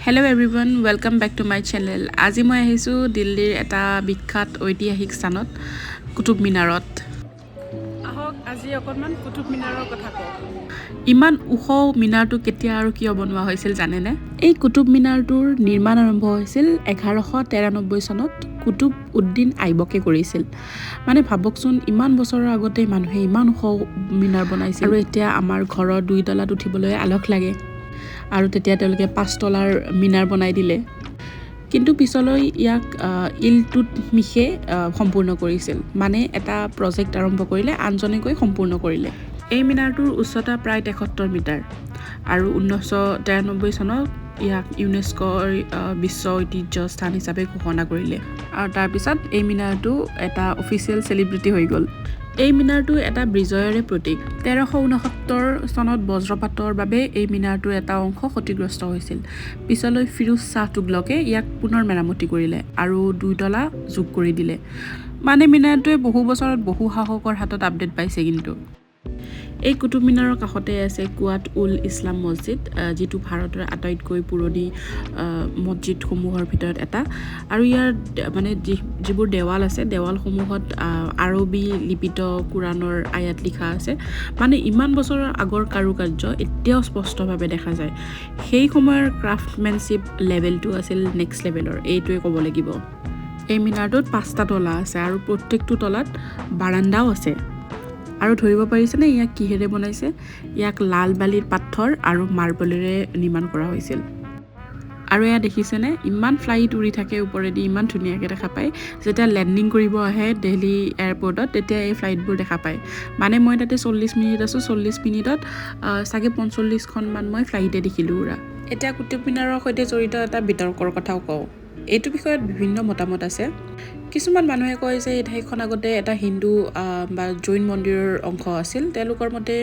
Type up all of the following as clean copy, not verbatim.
Hello everyone, welcome back to my channel. আজি মই আহিছোঁ দিল্লীৰ এটা বিখ্যাত ঐতিহাসিক স্থানত, কুটুব মিনাৰত। আহক, আজি অকণমান কুটুব মিনাৰৰ কথা কওঁ। ইমান ওখ মিনাৰটো কেতিয়া আৰু কিয় বনোৱা হৈছিল জানেনে? এই কুটুব মিনাৰটোৰ নিৰ্মাণ আৰম্ভ হৈছিল 1193 চনত, কুটুব উদ্দিন আইবকে কৰিছিল। মানে ভাবকচোন, ইমান বছৰৰ আগতে মানুহে ইমান ওখ মিনাৰ বনাইছিল আৰু এতিয়া আমাৰ ঘৰৰ দুই তলাত উঠিবলৈ আলহ লাগে আৰু তেতিয়া তেওঁলোকে পাঁচতলাৰ মিনাৰ বনাই দিলে। কিন্তু পিছলৈ ইয়াক ইলতুৎমিশে সম্পূৰ্ণ কৰিছিল। মানে এটা প্ৰজেক্ট আৰম্ভ কৰিলে, আনজনে গৈ সম্পূৰ্ণ কৰিলে। এই মিনাৰটোৰ উচ্চতা প্ৰায় 73 মিটাৰ আৰু 1993 চনত ইয়াক ইউনেস্ক'ৰ বিশ্ব ঐতিহ্য স্থান হিচাপে ঘোষণা কৰিলে আৰু তাৰপিছত এই মিনাৰটো এটা অফিচিয়েল চেলিব্ৰিটি হৈ গ'ল। এই মিনাৰটো এটা বিজয়ৰে প্ৰতীক। 1369 চনত বজ্ৰপাতৰ বাবে এই মিনাৰটোৰ এটা অংশ ক্ষতিগ্ৰস্ত হৈছিল। পিছলৈ ফিৰোজ শ্বাহ তুগলকে ইয়াক পুনৰ মেৰামতি কৰিলে আৰু দুইতলা যোগ কৰি দিলে। মানে মিনাৰটোৱে বহু বছৰত বহু শাসকৰ হাতত আপডেট পাইছে। কিন্তু এই কুটুব মিনাৰৰ কাষতে আছে কুৱাত উল ইছলাম মছজিদ, যিটো ভাৰতৰ আটাইতকৈ পুৰণি মছজিদসমূহৰ ভিতৰত এটা। আৰু ইয়াৰ মানে যিবোৰ দেৱাল আছে, দেৱালসমূহত আৰবী লিপিত কোৰাণৰ আয়াত লিখা আছে। মানে ইমান বছৰৰ আগৰ কাৰুকাৰ্য এতিয়াও স্পষ্টভাৱে দেখা যায়। সেই সময়ৰ ক্ৰাফ্টমেনশ্বিপ লেভেলটো আছিল নেক্সট লেভেলৰ, এইটোৱে ক'ব লাগিব। এই মিনাৰটোত পাঁচটা তলা আছে আৰু প্ৰত্যেকটো তলাত বাৰাণ্ডাও আছে। আৰু ধৰিব পাৰিছেনে ইয়াক কিহেৰে বনাইছে? ইয়াক লাল বালিৰ পাথৰ আৰু মাৰ্বলেৰে নিৰ্মাণ কৰা হৈছিল। আৰু এয়া দেখিছেনে, ইমান ফ্লাইট উৰি থাকে ওপৰেদি, ইমান ধুনীয়াকৈ দেখা পায়। যেতিয়া লেণ্ডিং কৰিব আহে দেলহি এয়াৰপৰ্টত, তেতিয়া এই ফ্লাইটবোৰ দেখা পায়। মানে মই তাতে 40 মিনিট আছোঁ, 40 মিনিটত চাগে 45খনমান মই ফ্লাইটে দেখিলোঁ উৰা। এতিয়া কুটুব মিনাৰৰ সৈতে জড়িত এটা বিতৰ্কৰ কথাও কওঁ। এইটো বিষয়ত বিভিন্ন মতামত আছে। কিছুমান মানুহে কয় যে এই ঠাইখন আগতে এটা হিন্দু বা জৈন মন্দিৰৰ অংশ আছিল। তেওঁলোকৰ মতে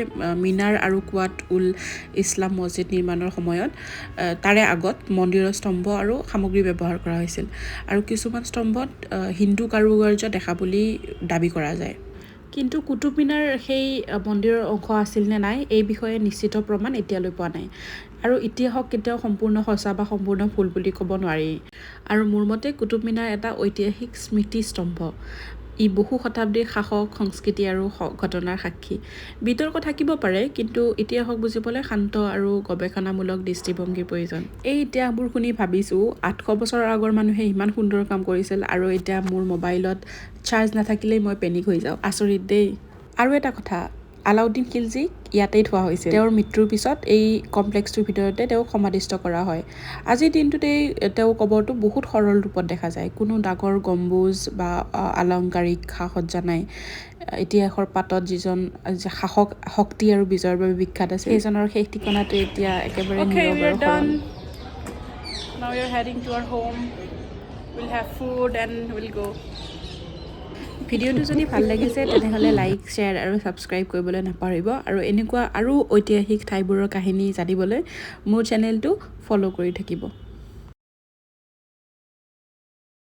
মিনাৰ আৰু কুৱাত উল ইছলাম মছজিদ নিৰ্মাণৰ সময়ত তাৰে আগত মন্দিৰৰ স্তম্ভ আৰু সামগ্ৰী ব্যৱহাৰ কৰা হৈছিল আৰু কিছুমান স্তম্ভত হিন্দু কাৰুকাৰ্য দেখা বুলি দাবী কৰা যায়। কিন্তু কুটুব মিনাৰ সেই মন্দিৰৰ অংশ আছিল নে নাই, এই বিষয়ে নিশ্চিত প্ৰমাণ এতিয়ালৈ পোৱা নাই। আৰু ইতিহাসক কেতিয়াও সম্পূৰ্ণ সঁচা বা সম্পূৰ্ণ ভুল বুলি ক'ব নোৱাৰি। আৰু মোৰ মতে কুটুব মিনাৰ এটা ঐতিহাসিক স্মৃতিস্তম্ভ। ই বহু শতাব্দীৰ শাসক, সংস্কৃতি আৰু ঘটনাৰ সাক্ষী। বিতৰ্ক থাকিব পাৰে, কিন্তু ইতিহাসক বুজিবলৈ শান্ত আৰু গৱেষণামূলক দৃষ্টিভংগীৰ প্ৰয়োজন। এই ইতিহাসবোৰ শুনি ভাবিছোঁ, 800 বছৰৰ আগৰ মানুহে ইমান সুন্দৰ কাম কৰিছিল আৰু এতিয়া মোৰ মোবাইলত চাৰ্জ নাথাকিলেই মই পেনিক হৈ যাওঁ। আচৰিত দেই। আৰু এটা কথা, আলাউদ্দিন খিলজীক ইয়াতেই থোৱা হৈছিল। তেওঁৰ মৃত্যুৰ পিছত এই কমপ্লেক্সটোৰ ভিতৰতে তেওঁক সমাধিস্থ কৰা হয়। আজিৰ দিনটোত এই তেওঁৰ কবৰটো বহুত সৰল ৰূপত দেখা যায়। কোনো ডাঙৰ গম্বুজ বা আলংকাৰিক সাজ সজ্জা নাই। ইতিহাসৰ পাতত যিজন শাসক শক্তি আৰু বিজয়ৰ বাবে বিখ্যাত আছিল, সেইজনৰ শেষ ঠিকনাটো এতিয়া একেবাৰে Okay, নীৰৱ we আৰু are done. সৰল। Now we are heading to our home. We'll have food and we'll go. ভিডিঅ'টো যদি ভাল লাগিছে, তেনেহ'লে লাইক, শ্বেয়াৰ আৰু ছাবস্ক্ৰাইব কৰিবলৈ নাপাহৰিব। আৰু এনেকুৱা আৰু ঐতিহাসিক ঠাইবোৰৰ কাহিনী জানিবলৈ মোৰ চেনেলটো ফ'ল' কৰি থাকিব।